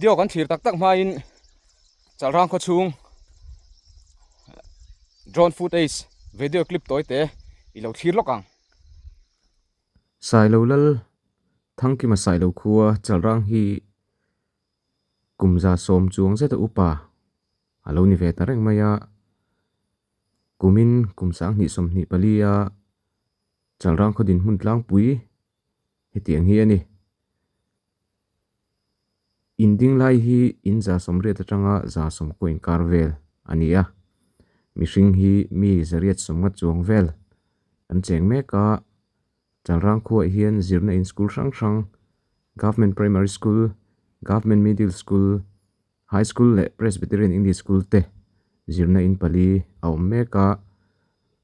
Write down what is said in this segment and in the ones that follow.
Video kan thlir tak tak hmain Chalrang khaw chhung drone footage video clip tawi te i lo thlir lawk ang. Sailo Lal Thangkima Sailo khua Chalrang hi kum 110 chuang zeta upa a lo ni ve ta reng mai a, kumin kum 2024 a Chalrang khaw dinhmun tlangpui hetiang hi a ni. In ding lai hi in 180 atanga 190 inkar vel a ni a, mihring hi mi 150 chuang vel an cheng mek a, Chalrang khuaah hian zirna in school hrang hrang, Government Primary School, Government Middle School, High School leh Presbyterian English School te zirna in pali a awm mek a,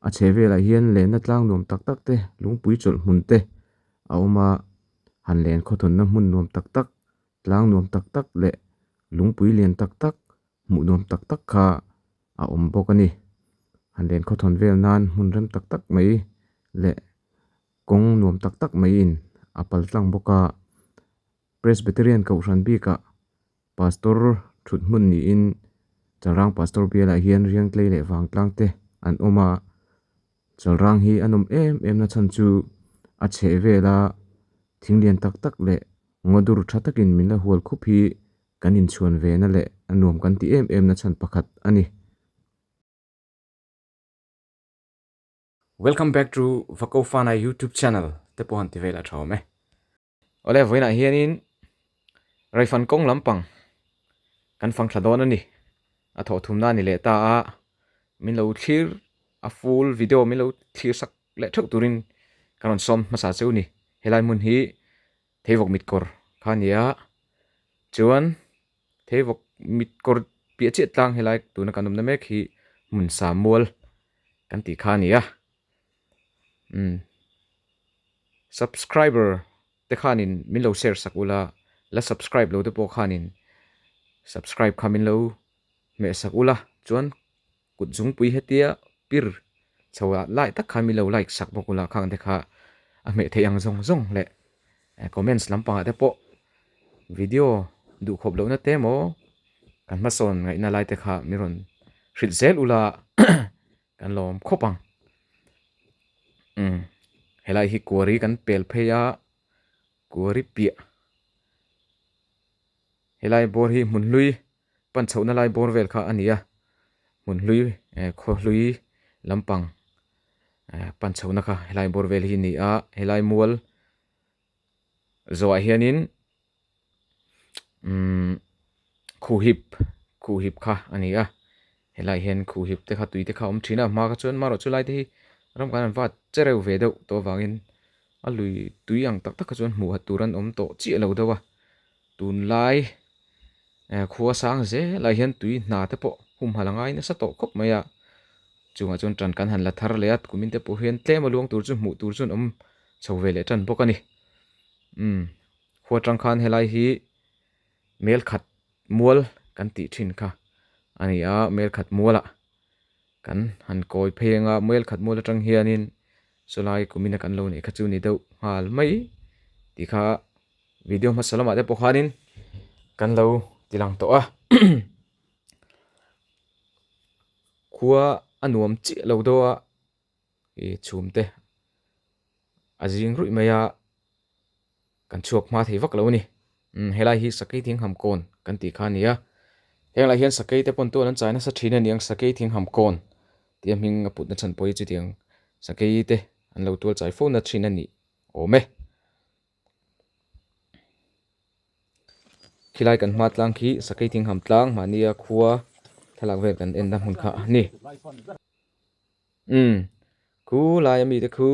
a chheh velah hian lenna tlang nuam tak tak te, lungpui chawlh hmun te a awm a, han len khawthawnna hmun nuam tak tak, tlang nuam tak tak leh lungpui lian tak tak hmuh nuam tak tak kha a awm bawk a ni. Han len khawthawn vel nan hmun rem tak tak mai leh kawng nuam tak tak maiin a pal tlang bawk a, Presbyterian Kohhran bikah Pastor thut hmun niin Chalrang Pastor bialah hian Riangtlei leh Vangtlang te an awm a, Chalrang hi a nawm em em na chhan chu a chheh vela thing lian tak tak leh ngaw dur tha takin min la hual khup hi kan inchhuan ve na leh a nuam kan ti em em na chhan pakhat a ni. Welcome back to Vakofana YouTube channel te pawh han ti vel a tha awm e. Awle vawiinah hianin Raifan kawng lampang kan fang thla dawn a ni. A thawh thumna a ni leh ta a, min lo thlir a full video min lo thlir sak leh theuh turin ka rawn sawm hmasa cheu a ni. Helai hmun hi Theivawk mitkawr kha a ni a, chuan Theivawk mitkawr piah chiah tlang helai tuna kan awmna mek hi hmun Samual kan tih kha a ni a. Umm subscriber te khanin min lo share sak ula la subscribe lo te pawh khanin subscribe kha min lo hmeh sak ula chuan kut zungpui hetia pir chho ah lai tak khan min lo like sak bawk ula khang te kha a hmeh theih ang zawng zawng leh comments lampangah te pawh video duhkhawp lohna te emaw kan hmasawn ngaihna lai te kha min rawn hrilh zel ula. Kan lawm khawp ang. Umm helai hi kuari kan pel phei a, kuari piah helai bawr hi hmun hlui pan chhohna lai bawr vel kha a ni a, hmun hlui eh khaw hlui lampang eh pan chhohna kha helai bawr vel hi a ni a, helai mual zawhah hianin umm khuhip khuhip kha a ni a helaiah hian khuhip te kha tui te kha a awm thin a hma kha chuan marawh chu lai te hi ram kan an vat che reuh ve deuh tawh avangin a lui tui ang tak tak kha chuan hmuh hat tur an awm tawh chiah lo deuh a tunlai eh khua sang zelah hian tui hna te pawh humhalh a ngai nasa tawh khawp mai a chungah chuan tan kan han la thar leh a kumin te pawh hian tlem a luang tur chu hmuh tur chu an awm chho ve leh tan bawk a ni umm. Khua atang khan helai hi mel khat mual kan tih thin kha a ni a, mel khat mualah kan han kawi phei ang a, mel khat mual atang hianin chulai kumina kan lo neih kha chu ni deuh nghal mai tih kha video hmasa lamah te pawh khanin kan lo ti lang tawh a. Khua a nuam chiah lo deuh a. Ih chhum te a zing ruih mai a kan chhuak hma thei vak lo a ni umm helai hi sakei thing ham kawn kan tih kha a ni a heng lai hian sakei te pawn tuan an chai nasa thin a ni ang sakei thing ham kawn tih a hming a put na chhan pawh hi chutiang sakei te an lo tual chai fo na thin a nih awm e. Khilai kan hma tlang khi sakei thing ham tlang mahnia khua thlalak vel kan en na hmun kha a ni. Umm khu laia mite khu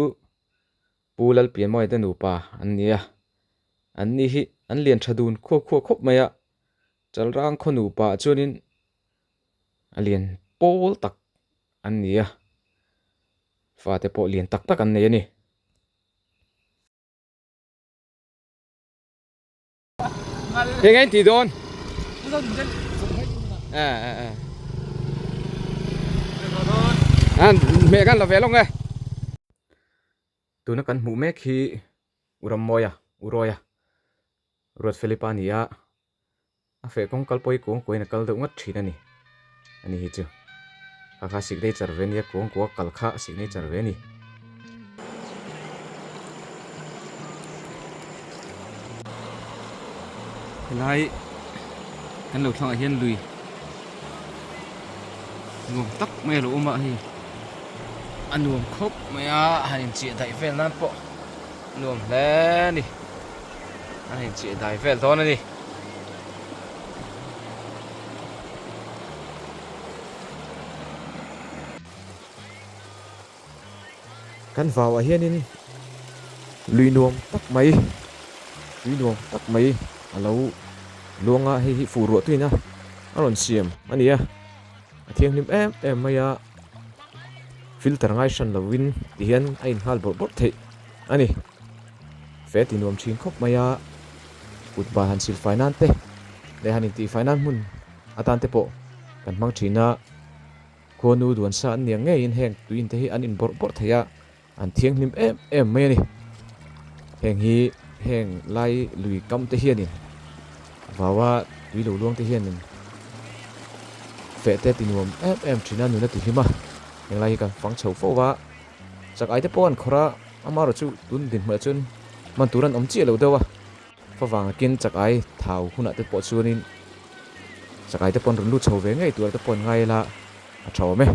Pu Lalpianmawia te nupa an ni a, an ni hi an lian tha dun khuap khuap khawp mai a, Chalrang khaw nupa ah chuanin a lian pawl tak an ni a, fate pawh lian tak tak an nei a ni. Heng a intih dawn. Hmeh kan la ve lawng e. Tuna kan hmuh mek hi U Rammawia, U Rawia, Ruat Philipa a ni a. A feh kawng kal pawh hi kuang kuahin a kal deuh ngat thin a ni. Ani hi chu kha kha signature ve nia kuang kua kal kha signature ve a ni. Helai kan lo thlangah hian lui nuam tak mai a lo awm a hei a nuam khawp mai a han inchiah daih vel nan pawh nuam hle a ni a inchiah dai vel dawn a ni. Kan vauah hianin lui nuam tak mai tui nuam tak mai a lo luang a hei hi fur ruah tuina a rawn siam a ni a a thianghlim em em mai a filter ngai hran lovin tihian a inghal bawrh bawrh theih a ni fe ti nuam thin khawp mai a. Kut bal han silfai nan te leh han intihfai nan hmun atan te pawh kan hmang thin a, khuanu duan sa an niang ngeiin heng tuin te hi an in bawrh bawrh thei a, an thianghlim em em mai a ni. Heng hi heng lai lui kam te hianin vaua tui lo luang te hianin feh te ti nuam em em thin a, nun a ti hlim a, heng lai hi kan fang chho fo va. Chak ai te pawh an khawrh a, amaherawh chu tun dinhmunah chuan hman tur an awm chiah lo deuh a, favang akin chak ai thau hunah te pawh chuanin chak ai te pawh an rawn lut chho ve ngei tur te pawh an ngai ila a tha awm e.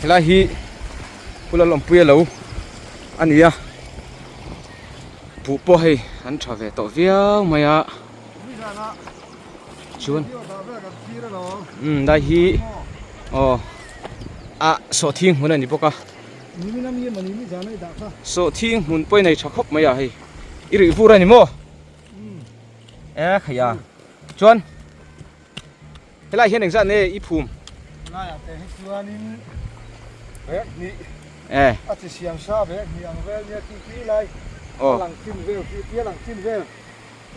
Helai hi Pu Lalawmpuia lo a ni a, buh pawh hei an tha ve tawh viau mai a, chuan umm lai hi aw ah sawhthing hmun a ni bawk a. Sawhthing hmun pawh i nei tha khawp mai a hei i rih vur a ni maw e khai a chuan helai hian engzat nge i phum helaiah te hi chuanin bag hnih e a chi siam sa bag hnih ang vel nia khi khi lai a lang chin vel khi khi a lang chin vel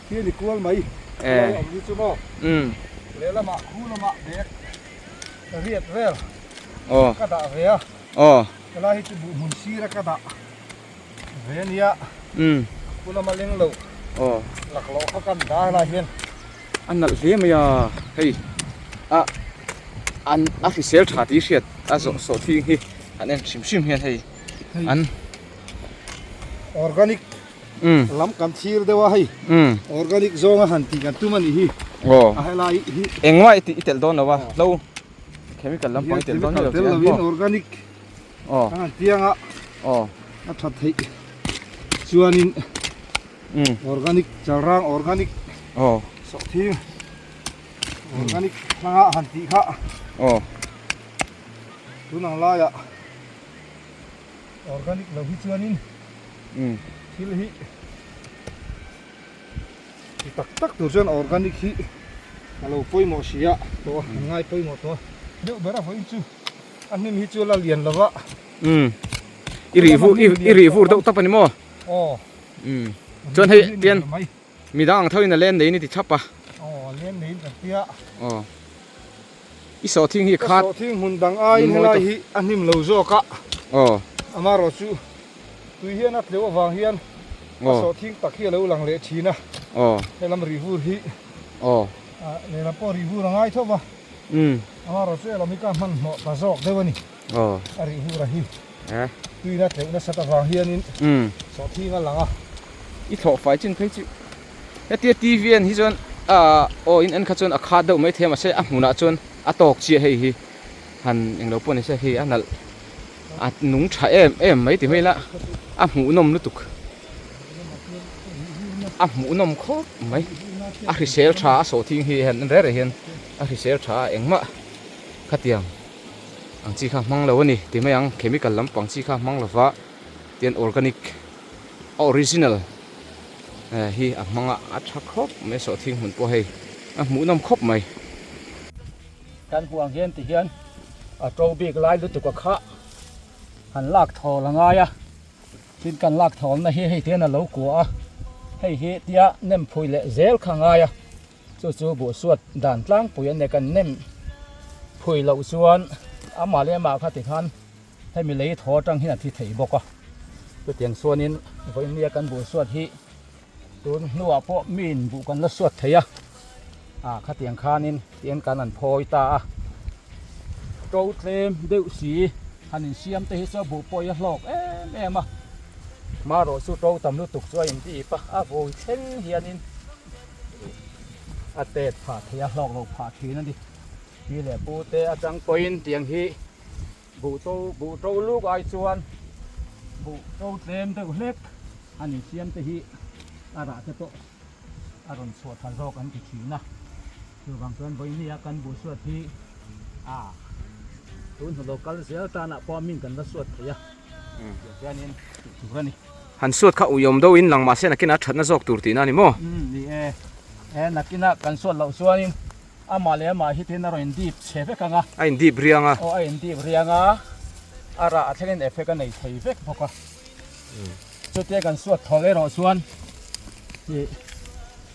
khi a ni kual mai helai awm hi chu maw lehlamah khu lamah bag riat vel ka dah ve a. Aw. Helai hi chu buh hmun sir a ka dah ve a nia. Umm. Pu lama leng lo. Aw. Lak loh kha kan dah helai hian. A nalh hle mai a, hei a an a hrisel tha tih hriat a zawh sawh thing hi an en hrim hrim hian hei an Organic lam kan thlir deuh a hei. Organic zawnga han tih kan tum a nih hi. Aw. A helai hi. Engmah i tih i telh dawn lo a, hlo. Chemical lampang i tel dawn mi lo tel lovin organic aw an piang a aw a tha theih chuanin organic chalrang organic aw sawhthing organic hmanga han tih kha aw tunang laiah organic lo hi chuanin thil hi Ti tak tak tur chuan organic hi a lo pawimawh si a tawh a, an ngai pawimawh tawh a. Deuh ber a vawiin chu a hnim hi chu a la lian lo va. Umm i rih vur i rih vur deuh tap a ni maw? Aw. Umm chuan hei tian midang ang tho in a len neiin i ti thap a. Aw a len neiin kan tia. Aw i sawhthing hi khat. Ka sawhthing hmun dang aiin helai hi a hnim lo zawk a. Aw. Amaherawh chu Tui hian a tleuh avang hian a sawhthing tak hi a lo lang leh thin a, helam rih vur hi lehlam pawh rih vur a ngai tho va, amaherawh chu helam hi ka hmanhmawh ta zawk deuh a ni, a rih vur a hi tuiin a tleuh nasat avang hianin sawhthing a lang a. I thlawh fai chin phei chu hetia TV en hi chuan aw in en kha chuan a khat deuh maithei a mahse a hmunah chuan a tawk chiah hei hi han englo pawh ni se hei a nalh. A nung tha em em mai ti hmel a, a hmuhnawm lutuk, a hmuhnawm khawp mai, a hrisel tha a sawhthing hi hian reng reng hian a hrisel tha a engmah khatiang ang chi kha hmang lo a ni ti mai ang chemical lampang chi kha hmang lova tian organic a original hi a hmang a a tha khawp mai sawhthing hmun pawh hei a hmuhnawm khawp mai. Kan hmuh ang hian ti hian a to bik lai lutuk a kha han lak thawl a ngai a, tin kan lak thawlna hi hei tihian a lo kua a, hei hi tia nem phui leh zel kha a ngai a. Chu chu buhsuat dan tlangpui a nia kan nem phui loh chuan amah leh amah kha tikhan hemi lei thaw atang hian a thi thei bawk a. Chutiang chuanin vawinia kan buhsuat hi tun hnuah pawh miin buh kan la suat thei a, ah khatiang khanin tiang kan han phawi ta a. To tlem deuh si han insiam te hi chu a buh pawh hi a hlawk em em a. Hmarawh chu to tam lutuk chu a indip a, a vawi thleng hianin a tet phah thei a hlawk lo phah thin a ni. Pi leh pu te atang pawhin tiang hi buh to buh to luk ai chuan buh to tlem deuh hlek a ni siam te hi a rah te pawh a rawn chhuah tha zawk an ti thin a. Chuvang chuan vawinia kan buh suat hi a tun hnu lo kal zel tanah pawh min kan la suat thei a. Tiang hianin tih tur a ni. Han suat kha uiawm deuhin lang mahse nakinah thatna zawk tur tihna a ni maw? Umm ni e. E nakinah kan suat loh chuanin amah leh amah hi tin a rawn indip chhe vek ang a. A indip riang a. Aw a indip riang a, a rah a thlengin effect a nei thei vek bawk a. Chutia kan suat thawl erawh chuan ih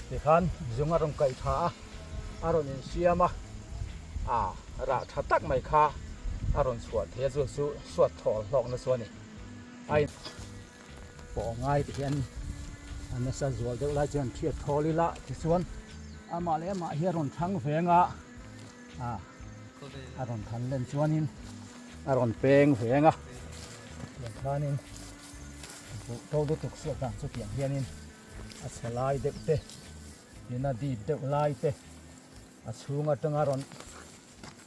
tikhan zung a rawn kaih tha a, a rawn insiam a, ah rah tha tak mai kha a rawn chhuah thei a chu chu suat thawl hlawkna chu a ni. A in pawh ngai ti hian a nasa zual deuh lai chuan thiat thawl ila tichuan amah leh amah hi a rawn thlang veng a, ah a rawn than len chuanin a rawn peng veng a tiang khanin buh to lutuk suat dan chu tiang hianin a chhe lai deuh te tin a dip deuh lai te a chhung atanga rawn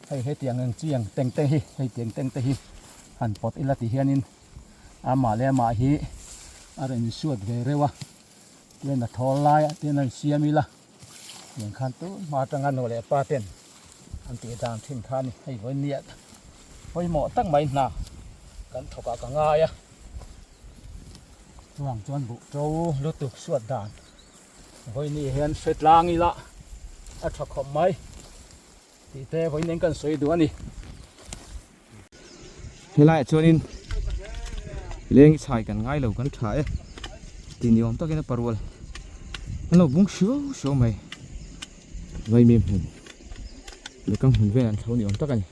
hei hetiang ang chi ang teng te hi hei tiang teng te hi han pawt ila ti hianin amah leh amah hi a rawn insuat ve reuh a tin a thawl lai ah tin a insiam ila. Tiang khan tun hma atanga nu leh pa ten an tih dan thin kha a ni. Hei vawi niah pawimawh tak mai hna kan thawk ah ka ngai a. Chuang chuan buh to lutuk suat dan vawi ni hian hre tlang ila a tha khawp mai tih te vawi nen kan sawi duh a ni. Helaiah chuanin leng chhai kan ngai lo kan tha e tih ni awm takin a parual an lo bung hriau hriau mai vaimim hmun bekang hmun vel an thlo ni awm tak a ni.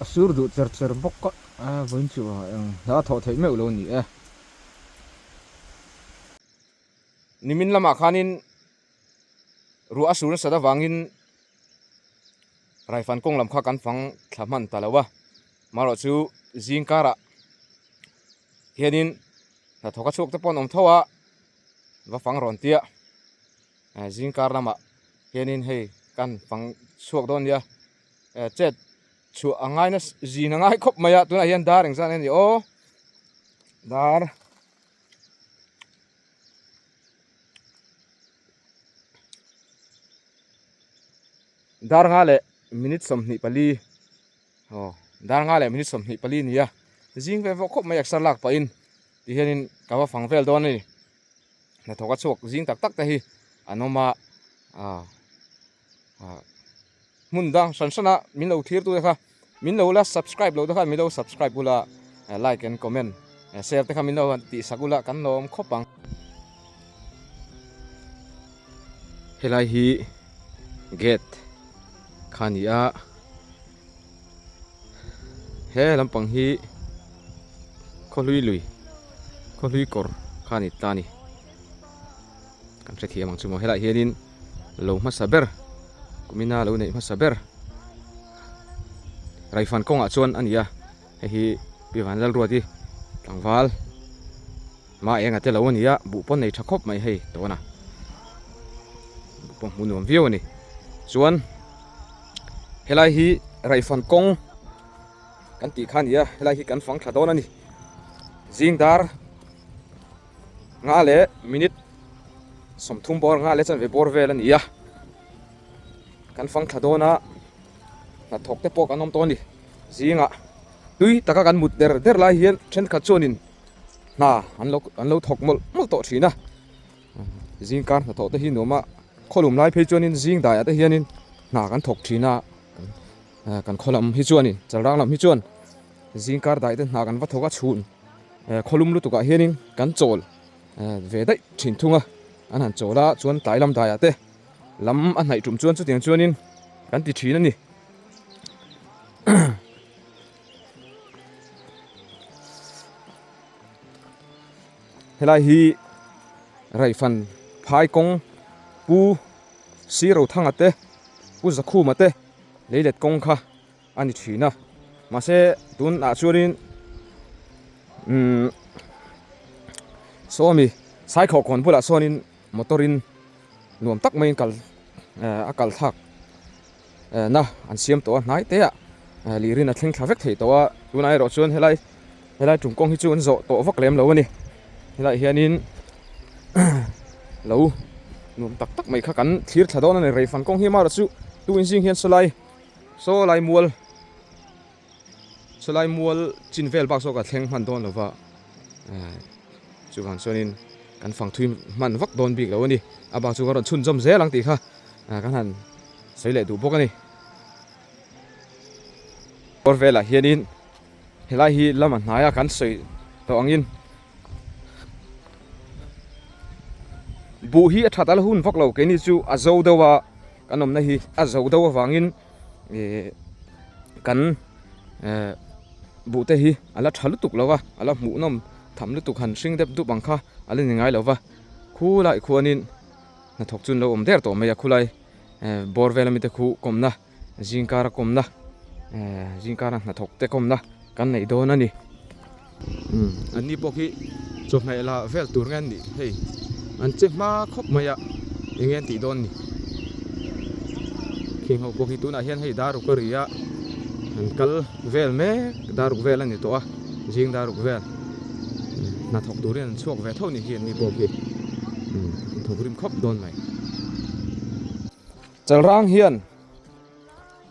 A sur duh cher cher bawk a vawiin chu eng hla thawh theih meuh lo a ni e. Nimin lamah khanin ruah a sur nasat avangin Raifan kawng lam kha kan fang thla hman ta lo a, marawh chu zing karah hianin hnathawk a chhuak te pawh an awm tho a, va fang rawn tia zing kar lamah hianin hei kan fang chhuak dawn nia chet chhuah a ngai nasa zin a ngai khawp mai a tunah hian dar engzat nge ni aw dar. Dar nga leh minute 24 aw dar nga leh minute 24 a ni a zing ve vawk khawp mai exer lak pahin ti hianin ka va fang vel dawn a ni hnathawk a chhuak zing tak tak te hi an awm a ah ah hmun dang hran hran a min lo thlir tu te kha min lo la subscribe lo te khan min lo subscribe ula like and comment share te kha min lo han tih sak ula kan lo awm khawp ang. Helai hi gate kha a ni a he lampang hi khawhlui lui khawhlui kawr kha a ni ta a ni kan hrethiam ang chu maw helaiah hianin lo hmasa ber kumina lo neih hmasa ber Raifan kawngah chuan a ni a hei hi Pi Vanlalruati tlangval ma enga te lo a ni a buh pawn nei tha khawp mai hei tawna buh pawh hmuh nuam viau a ni chuan helai hi Raifan kawng kan tih kha a ni a helai hi kan fang thla dawn a ni zing dar nga leh minute 30 bawr nga leh chanve bawr vel a ni a. Kan fang thla dawn a, hnathawk te pawh kan awm tawh a ni. Zingah tui taka kan mut der der lai hian thenkhat chuanin hna an lo an lo thawk mawlh mawlh tawh thin a. Zing kar hnathawh te hi nuam a, khawlum lai phei chuanin zing daiah te hianin hna kan thawk thin a, kan khaw lam hi chuanin chalrang lam hi chuan. Zingkar daih te hna kan va thawk a chhun khawlum lutuk ah hianin kan chawl ve daih thin thung a an han chawl a chuan tlai lam daiah te lam a hnaih tum chuan chutiang chuanin kan ti thin a ni. Helai hi Raifan phai kawng Pu Sirothanga te Pu Zakhuma te leilet kawng kha a ni thin a mahse tunah chuanin umm sawmi saikhawh kawn bulah sawnin motor in nuam tak maiin kal a kal thlak na an siam tawh a hnai te ah lirin a thleng thla vek thei tawh a tunah erawh chuan helai helai tum kawng hi chu an zawh tawh vak lem lo a ni helaiah hianin lo nuam tak tak mai kha kan thlir thla dawn a ni reifan kawng hi amaherawhchu tu inzing hian sawlai Saw lai mual saw lai mual chin vel bak zawk a thleng hman dawn lova chuvang chuanin kan fang thui hman vak dawn bik lo a ni a bak chu ka rawn chhunzawm zel ang tih kha kan han sawi leh duh bawk a ni. Bawr velah hianin helai hi lama hnaia kan sawi tawh angin buh hi a that a la hun vak lo keini chu a zo deuh a. Kan awmna hi a zo deuh avangin ih kan eh buh te hi a la tha lutuk lo va a la hmuhnawm tham lutuk han hring dep dup ang kha a la ni ngai lo va khulai khuanin hnathawk chu an lo awm der tawh mai a khulai eh bawr vel ami te khu kawmna zingkara kawmna eh zingkara hnathawk te kawmna kan neih dawn a ni umm an ni pawh khi chawhmeh la vel tur nge an nih hei an che hma khawp mai a eng nge an tih dawn ni khing ho pawh khi tunah hian hei daruk a ri a an kal vel mek daruk vel a ni tawh a zing daruk vel hnathawk turin an chhuak ve tho ni hi an ni pawh khi umm an thawk rim khawp dawn mai chalrang hian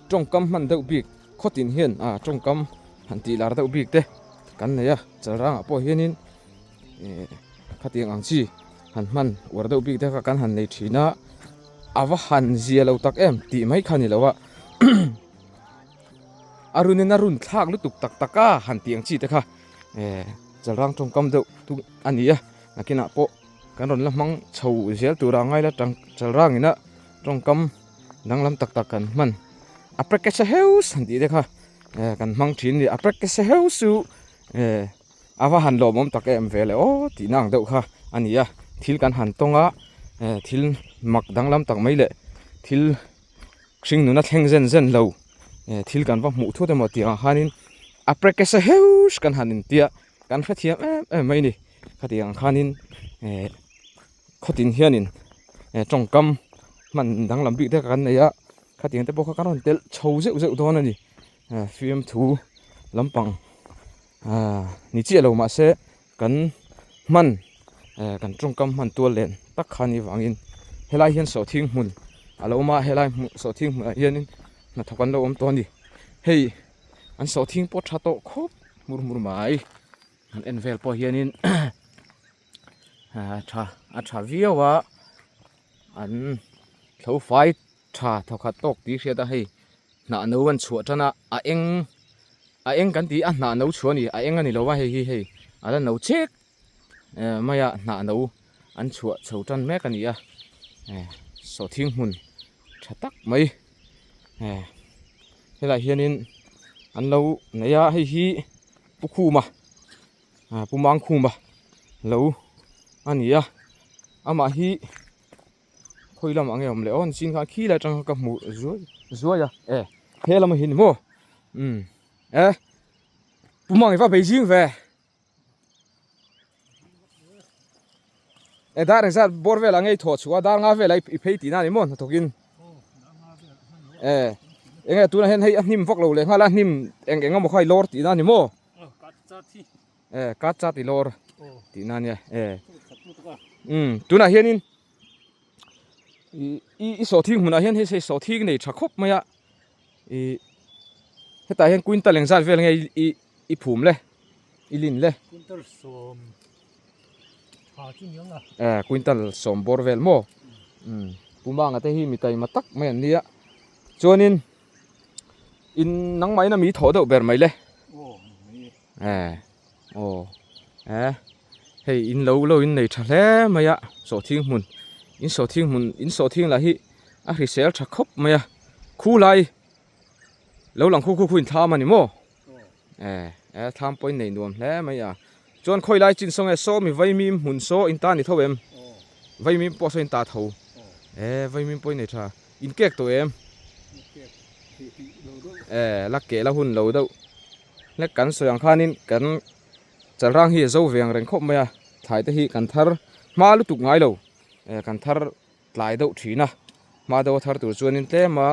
tawngkam hman deuh bik khawtin hian ah tawngkam han tih lar deuh bik te kan nei a chalrangah pawh hianin eh khatiang ang chi han hman uar deuh bik te kha kan han nei thin a a va han zia lo tak em tih mai kha ni lo a a runin a run thlak lutuk tak tak a han tih ang chi te kha eh chalrang tawngkam deuh tu a ni a nakinah pawh kan rawn la hmang chho zel tura ngai la chalrangin a tawngkam danglam tak tak kan hman a practice heus han tih te kha eh kan hmang thin a ni a practice heus chu eh a va han lawmawm tak em ve le aw tih na ang deuh kha a ni a thil kan han tawng a eh thil mak danglam tak mai leh thil hring nuna thleng zen zen lo eh thil kan va hmuh thut emaw tih ang khanin a practice heus kan han intia kan hrethiam em em mai a ni khatiang ang khanin eh. Khawtin hianin eh tawngkam hman danglam bik te kan nei a khatiang te pawh kha kan rawn telh chho zeuh zeuh dawn a ni eh fiamthu lampang ah ni chiah lo mahse kan hman eh kan tawngkam hman tual len tak kha ni vangin helai hian sawhthing hmun a lo awm a helai hmuh sawhthing hmunah hianin hnathawk an lo awm tawh a ni hei an sawhthing pawh tha tawh khawp hmur hmur mai an en vel pawh hianin. Tha a tha viau a an tho fai tha thawkhat tawk tih hriat a hei hnah no an chhuah tan a a eng a eng kan tih a hnah no chhuah a ni a eng a ni lo a hei hi hei a la no chek eh mai a hnah no an chhuah chho tan mek a ni a eh sawhthing hmun tha tak mai eh helaiah hianin an lo nei a hei hi pu khuma. Pu Mangkhuma lo a ni a amah hi khawi lamah nge awm leh aw nichin khan khi lai atang khan ka hmu zuai zuai a e he lamah hi ni maw umm e Pu Mang i va bei zing ve e dar engzat bawr velah nge i thawh chhuah a dar nga velah i phei tihna a ni maw hnathawkin e enge tunah hian hei a hnim vak lo leh nghal a hnim eng eng emaw kha i lawr tihna a ni maw. Eh ka chat i lawr tih na nia eh um tunah hianin i i sawhthing hmunah hian hei sawhthing nei tha khawp mai a i hetah hian quintal engzat vel nge i i phum le i lin le quintal sawm tha chu niang a eh quintal sawm bawr vel maw um pumanga te hi mi taima tak mai an nia chuanin in nangmah in a mi thawh deuh ber mai le. Eh aw eh hei in lo lo in nei tha hle mai a sawhthing hmun in sawhthing hmun in sawhthing lah hi a hrisel tha khawp mai a khu lai lo lang khu khu khu in thlam a ni maw eh eh thlam pawh in nei nuam hle mai a chuan khawi lai chin saw nge saw mi vaimim hmun saw in ta ni tho em vaimim pawh saw in ta tho eh vaimim pawh in nei tha in kek tawh em eh la keh la hun lo deuh hlek kan sawi ang khanin kan chalrang hi a zo ve ang reng khawp mai a thlai te hi kan thar hma lutuk ngai lo eh kan thar tlai deuh thin a hma deuh a thar tur chuanin tlem a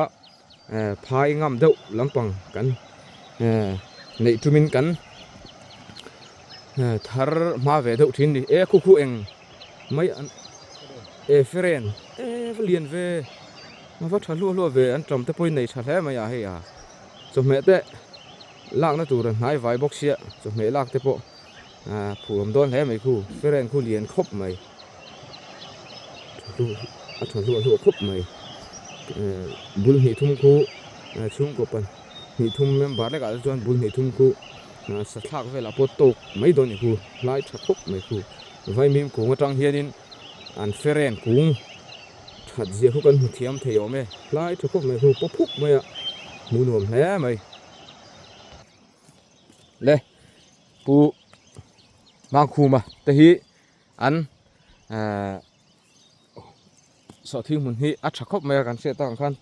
eh phai ngam deuh lampang kan eh neih tumin kan eh thar hma ve deuh thin a ni e khu khu eng mai an eh feren eh va lian ve a va tha hluah hluah ve an tam te pawhin nei tha hle mai a hei a chawhmeh te lakna tur a hnai vai bawk sia chawhmeh lak te pawh ah phur awm dawn hle mai khu feren khu lian khawp mai a tha hluah hluah khawp mai eh bul hnih thum khu eh chhungkaw pan hnih thum member lekah te chuan bul hnih thum khu ah sathlak velah pawh tawk mai dawn a ni khu hlai tha khawp mai khu vaimim kung atang hianin an feren kung that zia khu kan hmu thiam thei awm e hlai tha khawp mai khu paw phuk mai a hmuh nuam hle mai le pu Mangkhuma te hi an ehh sawhthing hmun hi a tha khawp mai a kan hriat tak ang khan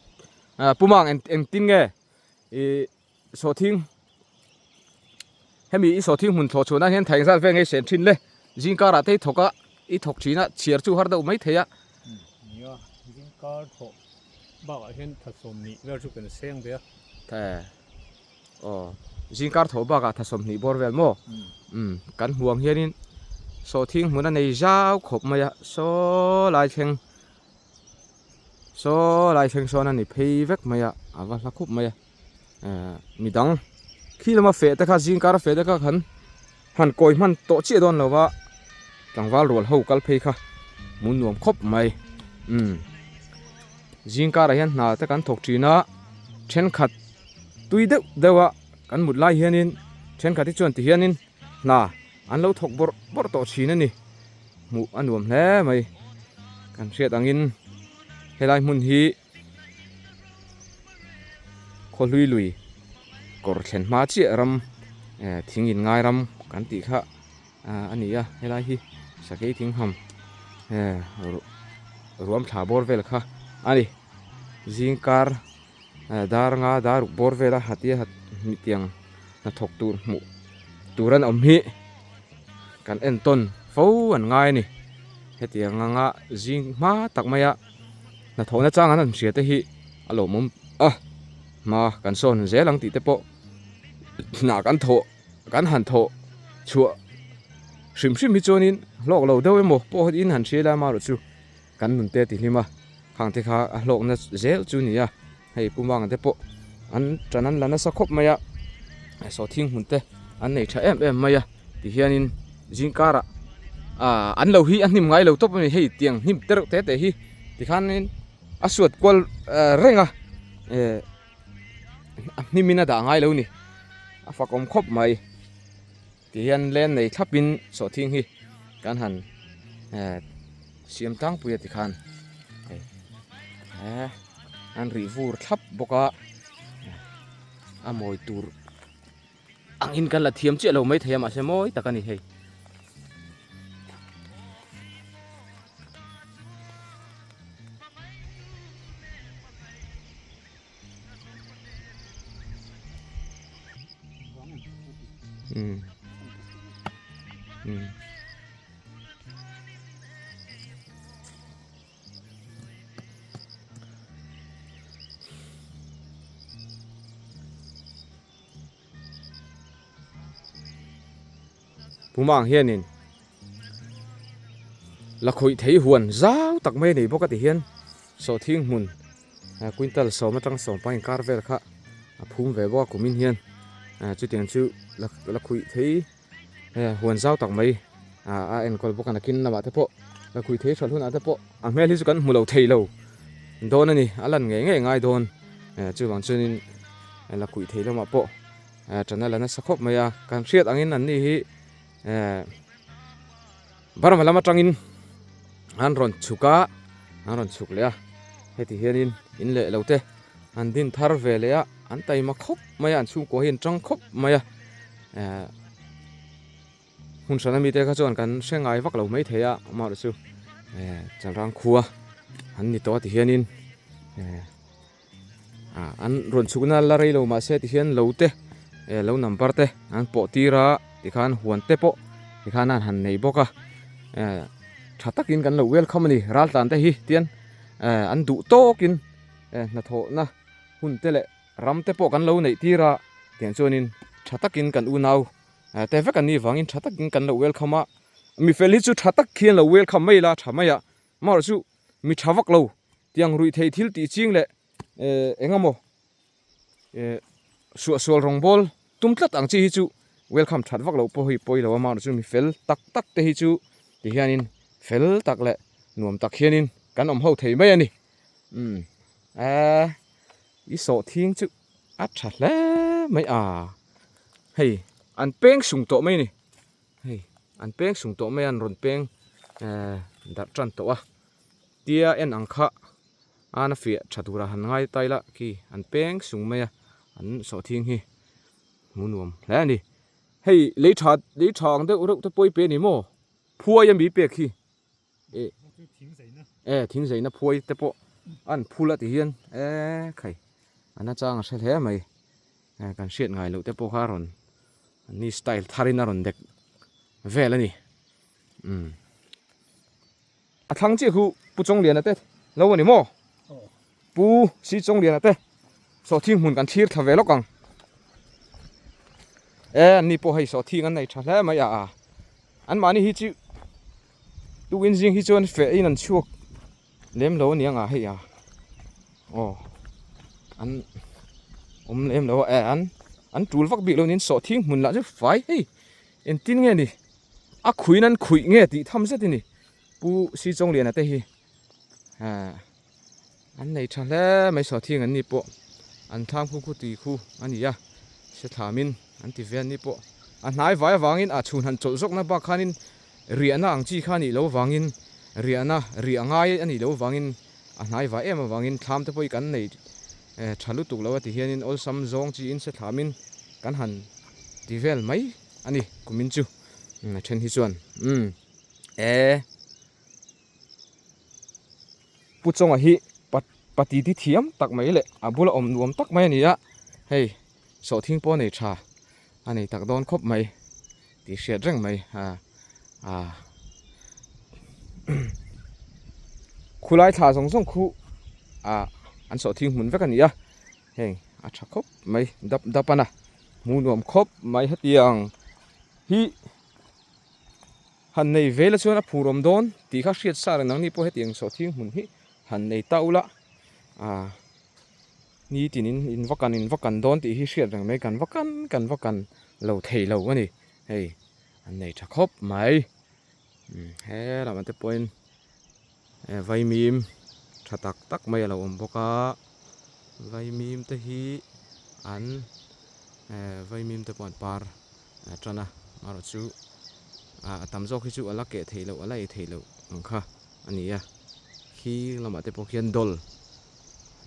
ahh pu Mang engtin nge ih sawhthing hemi i sawhthing hmun thlawh chhuah nan hian thei zat vel nge i sen thin le zing karah te i thawk a i thawk thin a chhiar chu har deuh mai thei a. Nia zing kar thawh bakah hian thasawmhnih vel chu kan seng ve a. Aw zingkar tho bakah tha 20 bawr vel maw umm kan hmuh ang hianin sawhthing hmun a nei zau khawp mai a saw lai thleng saw lai thleng sawn a ni phei vek mai a a va hla khup mai a ehh midang khi lama feh te kha zingkar a feh te kha khan han kawi hman tawh chiah dawn lo va tlangval rual ho kal phei kha hmuh nuam khawp mai umm zingkarah hian hna te kan thawk thin a thenkhat tui deuh deuh a kan mut lai hianin thenkhat hi chuan ti hianin hna an lo thawk bawrh bawrh tawh thin a ni hmuh a nuam hle mai kan hriat angin helai hmun hi Khawhlui lui kawr thlen hma chiah ram eh thing in ngai ram kan tih kha a ni a helai hi sakei thing ham eh ruam thla bawr vel kha a ni zing kar eh dar nga dar ruk bawr vel a hatia hetiang hnathawk tur hmuh tur an awm hi kan entawn fo an ngai a ni hetiang anga zing hma tak mai a. Hnathawhna chang an han hria te hi a lawmawm a, hma kan sawn zel ang tih te pawh hna kan thawh kan han thawh chhuah hrim hrim hi chuanin hlawk lo deuh emaw pawh in han hria ila amaherawh chu kan nun te ti hlim a, khang te kha a hlawkna zel chu a ni a, hei Pu Manga te pawh an tan an la nasa khawp mai a, sawhthing hmun te an nei tha em em mai a tihianin zingkarah ah an lo hi a hnim ngai lo tawp a ni hei tiang hnim te reuh te te hi tikhanin a suat kual reng a eh a hnimin a dah ngai lo a ni a fakawm khawp mai tihian len nei thlapin sawhthing hi kan han eh siam tlangpui a tikhan hei eh an rih vur thlap bawk a a mawi tur. Ang in kan la thiam chiah lo mai thei a mahse mawi tak a ni hei. Um. Um. Pumang hianin la khawih thei huan zau tak mai a nei bawk a ti hian sawhthing hmun quintal sawm atang sawm pang inkar vel kha a phum ve bawk a kumin hian chutiang chu la khawih thei huan zau tak mai a enkawl bawk a nakin lamah te pawh la khawih thei tha hunah te pawh a hmel hi chu kan hmu lo thei lo dawn a ni a lan ngei ngei ngai dawn chuvang chuanin la khawih thei lamah pawh. Ṭan a la nasa khawp mai a, kan hriat angin an ni hi Burma lam aṭangin an rawn chhuk a, an rawn chhuk leh a, heti hianin in leh lo te an din thar ve leh a, an taima khawp mai a, an chhungkua hi an ṭang khawp mai a, Hmun hrana mite kha chuan kan hre ngai vak lo mai thei a, amaherawh chu Chalrang khua an ni tawh a ti hianin an rawn chhukna la rei lo mahse ti hian lo te lo number te an pawh tir a tikhan huan te pawh tikhan an han nei bawk a tha takin kan lo welcome a ni raltlan te hi tian an duh tawkin hnathawhna hun te leh ram te pawh kan lo neih tir a tiang chuanin tha takin kan unau Te vek an nih vangin tha takin kan lo welcome a, mi fel hi chu tha tak khian lo welcome mai ila tha mai a, amaherawh chu mi tha vak lo tiang ruih thei thil tih ching leh eh eng emaw eh suahsual rawngbawl tum tlat ang chi hi chu welcome that vak loh pawh hi pawi lo a, amaherawh chu mi fel tak tak te hi chu ti hianin fel tak leh nuam tak hianin kan awm ho thei mai a ni umm eh i sawhthing chu a tha hle mai a. Hei an peng sung tawh mai a ni hei an peng sung tawh mai a an rawn peng ehh darh tan tawh a tia en ang kha an a fiah tha tura han ngai ta ila khi an peng sung mai a an sawhthing hi hmu nuam hle a ni hei lei tha lei tha ang deuh reuh te pawh i pe a ni maw phuai a mi pek hi eh eh thing zaina phuai te pawh an phul a ti hian eh khai an a chang a hre hle mai. Kan hriat ngai loh te pawh kha a rawn ni style tharin a rawn dek vel a ni. Umm. A thlang chiah khu Pu Chawngliana te lo a ni maw? Pu Si Chawngliana te sawhthing hmun kan thlir thla ve lawk ang. E an ni pawh hei sawhthing an nei tha hle mai a a. An mahni hi chu tukin zing hi chuan feh in an chhuak lem lo aniang a hei a aw an awm lem lo a eh an an tul vak bik lo niin sawhthing hmun lah chu fai hei engtin nge ni a khuiin an khuih nge tih tham zet a ni pu si chawngliana te hi ah an nei tha hle mai sawhthing an ni pawh an thlam khu khu tui khu a ni a se thlamin an ti ve an ni pawh a hnai vai avangin a chhun han chawlh zawkna bak khanin Riahna ang chi kha a nih loh avangin, riahna, riah ngai a nih loh avangin, a hnai vah em avangin thlam te pawh hi kan nei tha lutuk lo a ti hianin awlsam zawng chiin se thlamin kan han ti vel mai a ni kumin chu a then hi chuan umm e Pu Chawnga hi pati ti thiam tak mai leh a bula awm nuam tak mai a ni a, hei sawhthing pawh a nei tha a nei tak dawn khawp mai. Tih hriat reng mai a a khulai thla zawng zawng khu ah an sawhthing hmun vek a ni a heng a tha khawp mai dap dap a na hmuh nuam khawp mai hetiang hi han nei ve la chuan a phur awm dawn tih kha hriat sa reng nangni pawh hetiang sawhthing hmun hi han nei ta ula a. Ni tinin in va kan in va kan dawn tih hi hriat reng mai kan va kan kan va kan lo thei lo a ni hei an nei tha khawp mai he lamah te pawhin vaimim tha tak tak mai a lo awm bawk a vaimim te hi an vaimim te pawh an par tan a amaherawh chu a tam zawk hi chu a la keh theih loh a la ei theih loh ang kha a ni a khi lamah te pawh khian dawl.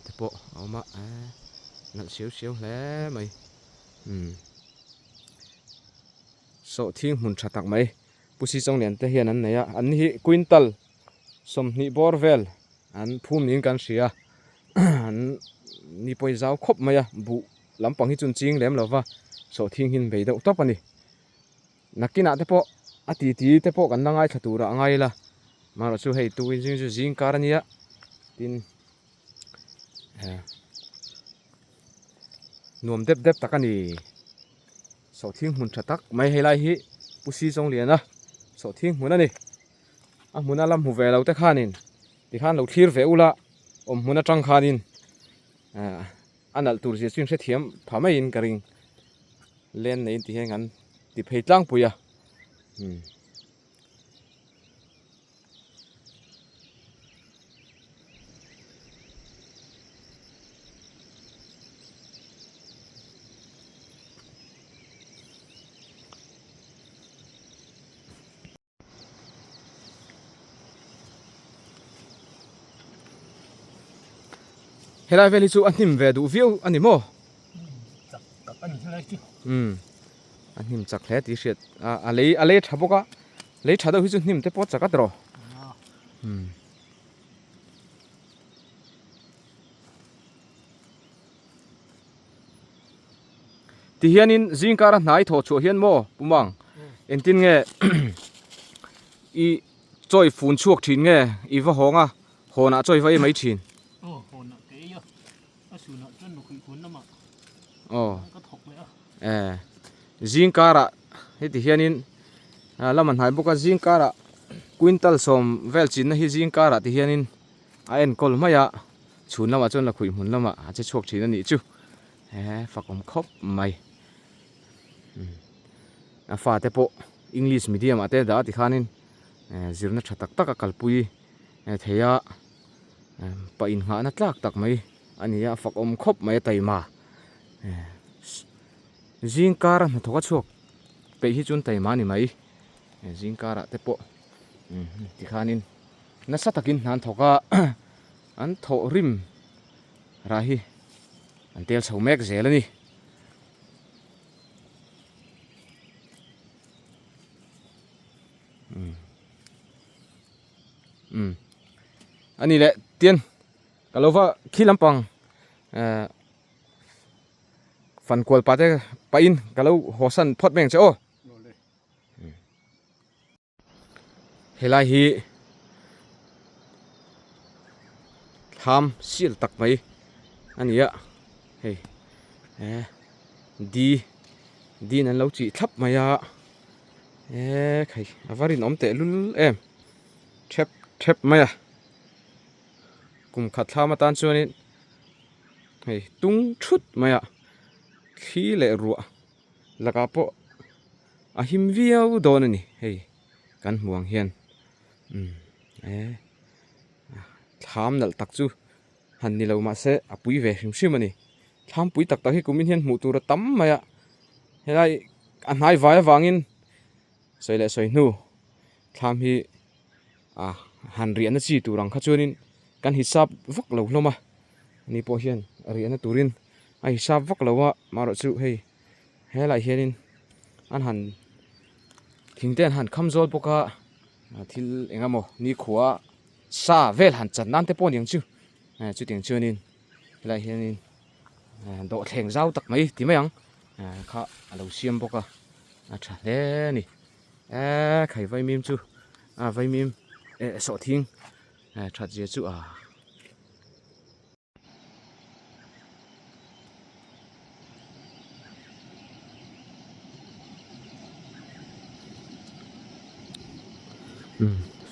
Te pawh a awm a eee nalh siau siau hle mai umm sawhthing hmun tha tak mai Pu Si Chawnglian te hian an nei a an hi quintal 20 bawr vel an phum niin kan hria an ni pawh zau khawp mai a buh lampang hi chu an ching lem lova sawhthing hi an bei deuh tawp a ni. Nakinah te pawh a titi te pawh kan la ngaithla turah a ngai ila amaherawh chu hei tukin zing chu zing kar a nia tin eh nuam dep dep tak a ni sawhthing hmun tha tak mai hei lai hi Pu Si Chawngliana sawhthing hmun a ni a hmuna la hmu ve lo te khanin tikhan lo thlir ve ula awm hmun atang khanin eh a nalh tur zia chu in hrethiam pha maiin ka ring. Len neiin ti hian kan ti phei tlangpui a umm. Helai vel hi chu a hnim ve duh viau a ni maw? Chak tak a ni helai chu. Umm a hnim chak hle tih hriat a a lei a lei tha bawk a lei tha deuh hi chu hnim te pawh chak a tawh. Umm. Ti hianin zingkara hnai thawh chhuah hian maw Pumang engtin nge i chawi fun chhuak thin nge i va hawng a hawnah chawi va ei mai thin. Aw hawnah ka ei a a sunah chuan nukhuih hun lamah aw ka thawk leh a. E zingkarah heti hianin lama hnai bawk a zingkarah quintal sawm vel chinna hi zingkarah ti hianin a enkawl mai a chhun lamah chuan lakhuih hmun lamah a che chhuak thin a nih chu he fak awm khawp mai a fate pawh english medium ah te dah a tikhanin zirna tha tak tak a kalpui thei a pa inngahna tlak tak mai a ni a fak awm khawp mai a taima zing kara hnathawk a chhuak peih hi chuan taima a ni mai zing karah te pawh tikhanin nasa takin hna an thawk a an thawh rim rah hi an tel chho mek zel a ni. Umm a ni leh tian ka lo va khi lampang eh fankual pah te pahin ka lo haw san phawt mai ang che aw. Helai hi thlam sial tak mai a ni a hei eh di din an lo chih thlap mai a eh khai a va rinawm teh lul em thep thep mai a kum khat thlam atan chuanin hei tung thut mai a thli leh ruah lakah pawh a him viau dawn a ni hei kan hmuh ang hian umm eh thlam nalh tak chu han ni lo mahse a pui ve hrim hrim a ni thlam pui tak tak hi kumin hian hmuh tur a tam mai a helai a hnai vai avangin sawi leh sawi hnu thlam hi a han riahna chi tur ang kha chuanin kan hisap vak lo hlawm a ani pawh hian riahna turin a hisap vak lo a marawh chu hei helaiah hianin an han thing te an han kham zawl bawk a thil eng emaw nikhua sa vel han chan nan te pawh a ni ang chu chutiang chuanin helaiah hianin dawhthleng zau tak mai ti mai ang kha a lo siam bawk a a tha hle a ni eee khai vaimim chu a vaimim eh sawhthing that zia chu a.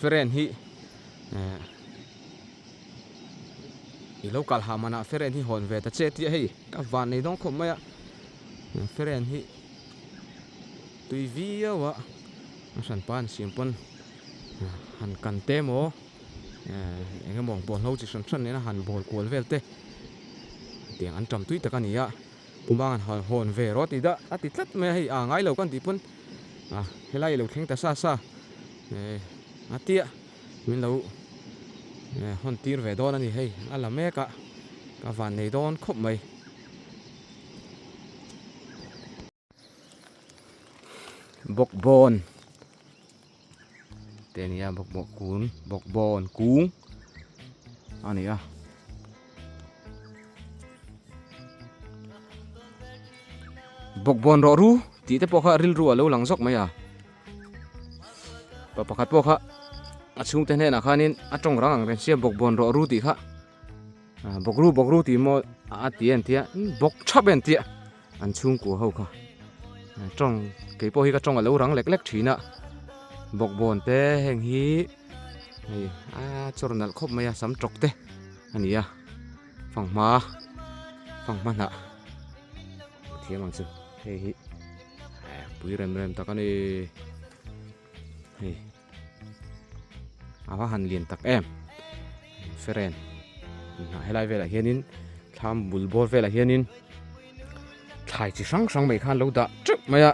Feren hi eh i lo kal ha manah feren hi hawn ve ta che tih a hei ka van nei dawng khawp mai a feren hi tui viau a a hranpa an siam pawn han kan te maw. Eng emaw bawlhlo chi hran hran nena han bawl kual vel te tiang an tam tui tak a ni a pumang an han hawn ve rawh tih dah a ti tlat mai a hei a ngai lo kan tih pawn a helai ilo thleng ta sa sa eh a tia min lo hawn tir ve dawn a ni hei a la mek a ka van nei dawn khawp mai. Bawkbawn te a ni a bawkbawn kung bawkbawn kung a ni a bawkbawn rawh ru tih te pawh kha rilru a lo lang zawk mai a pa pakhat pawh kha a chhungte hnenah khanin a tawng rang ang reng sia bawkbawn rawh ru tih kha. Bawk ru bawk ru tih maw a ti a tia bawk thap a tia an chhungkua ho kha tawng kei pawh hi ka tawng a lo rang lek lek thin a bawk bawn te heng hi hei a chawr nalh khawp mai a sam tawk te a ni a fanghma fanghma hnah thiam ang chu hei hi pui rem rem tak a ni hei. A va han lian tak em feren helai velah hianin thlam bul bawr velah hianin thlai chi hrang hrang mai khan lo dah teuh mai a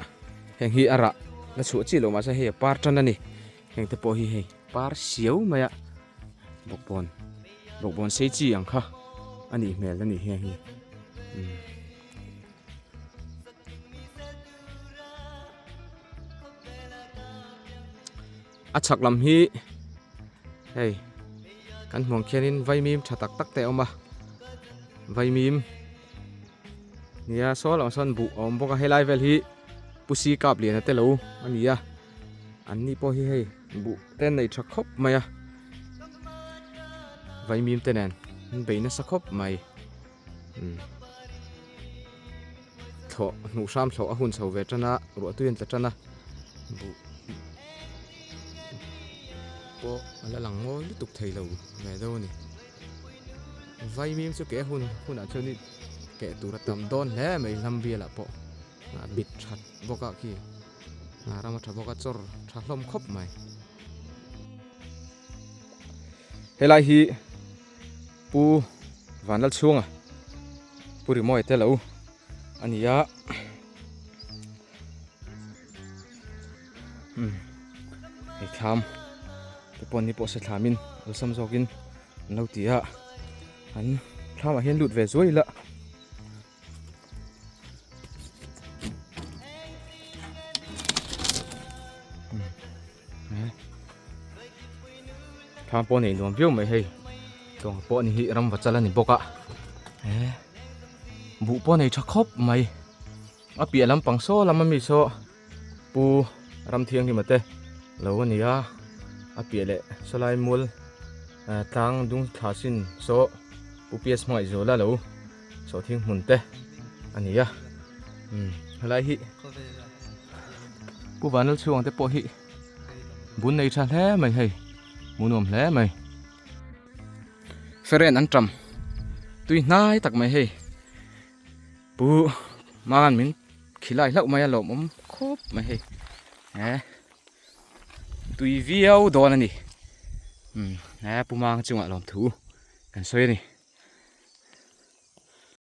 heng hi a rah la chhuah chi loh mahse hei a par tan a ni heng te pawh hi hei par siau mai a bawkbawn bawkbawn sei chi ang kha. a nih hmel a nih hi hei umm. A chhak lam hi hei kan hmuh ang khianin vaimim tha tak tak te a awm a vaimim nia saw lamah sawn buh a awm bawk a helai vel hi pusi kap lian a te lo a ni a an ni pawh hi hei buh te an nei tha khawp mai a vaimim te nen an bei nasa khawp mai umm thlawh hnuh hram thlawh a hun chho ve tan a ruah tui an tla tan a buh pawh a la lang mawi lutuk thei lo ve deuh a ni vaimim chu keh hun hunah chuan in keh tur a tam dawn hle mai hlam bialah pawh a bit that bawk a khi ram a tha bawk a chawr tha hlawm khawp mai helai hi Pu Vanlalchhunga Pu Rimawi te lo a ni a umm hei thlam te pawh ni pawh se thlamin awlsam zawkin an lo ti a an thlamah hian lut ve zuai ila. Thlam pawh nei nuam viau mai hei tawng pawh ni hi ram va chal a ni bawk a eh buh pawh nei tha khawp mai a piah lampang saw lam ami saw pu ram thianghlim a te lo a ni a a piah leh sawlai mual tlang dung thla sin saw pu ps hmangaih zuala lo Sawhthing hmun te a ni a umm helai hi Pu Vanlal chhuang te pawh hi bun nei tha hle mai hei hmuh nuam hle mai feren an tam tui hnai tak mai hei Pu Mangan min khilai hlauh mai a lawmawm khawp mai hei he tui viau dawn a ni umm he Pu Manga chungah lawmthu kan sawi a ni.